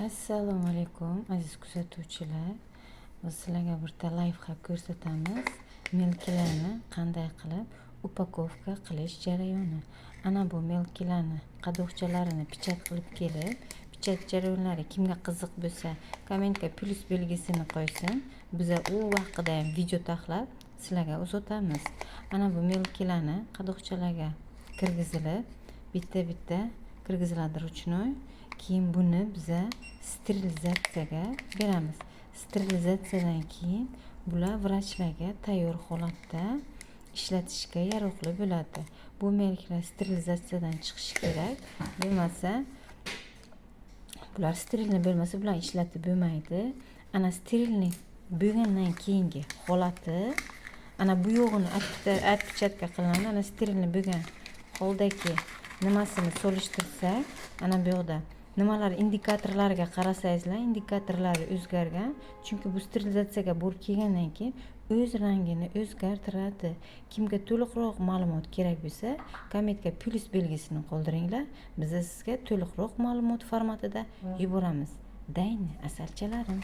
Assalomu alaykum, aziz kuzatuvchilar. Biz sizlarga bitta лайфхак ko'rsatamiz. Мелки larni qanday qilib упаковка qilish jarayoni. Ana bu мелки larni qadoqchalarini печать qilib kelib, печать jarayonlari kimga qiziq bo'lsa, kommentga plyus belgisini qo'ysin. Biza u haqida ham video taxlab sizlarga uzatamiz. Ana bu мелки larni qadoqchalarga kirgizilib, bitta-bitta kirgiziladi ручной. Keyin buni biza sterilizatsiyaga beramiz. Sterilizatsiyadan keyin bular vrachlarga tayyor holatda ishlatishga yaroqli bo'ladi. Bu мелки lar sterilizatsiyadan chiqishi kerak. Bo'lmasa, bular стерильный bo'lmasa, bularni ishlatib bo'lmaydi. Ana стерильный bo'lgandan keyingi holati, ana bu yog'ini отпечатка qilinadi. Ana стерильный bo'lgan holdagi nimasini solishtirsak, ana bu yoqda nimalar, indikatorlarga qarasangizlar, indikatorlari o'zgargan, chunki bu sterilizatsiyaga borib kelgandan keyin o'z rangini o'zgartiradi. Kimga to'liqroq ma'lumot kerak bo'lsa, kommentga plyus belgisini qoldiringlar, biza sizga to'liqroq ma'lumot formatida yuboramiz. Dayni asalchalarim.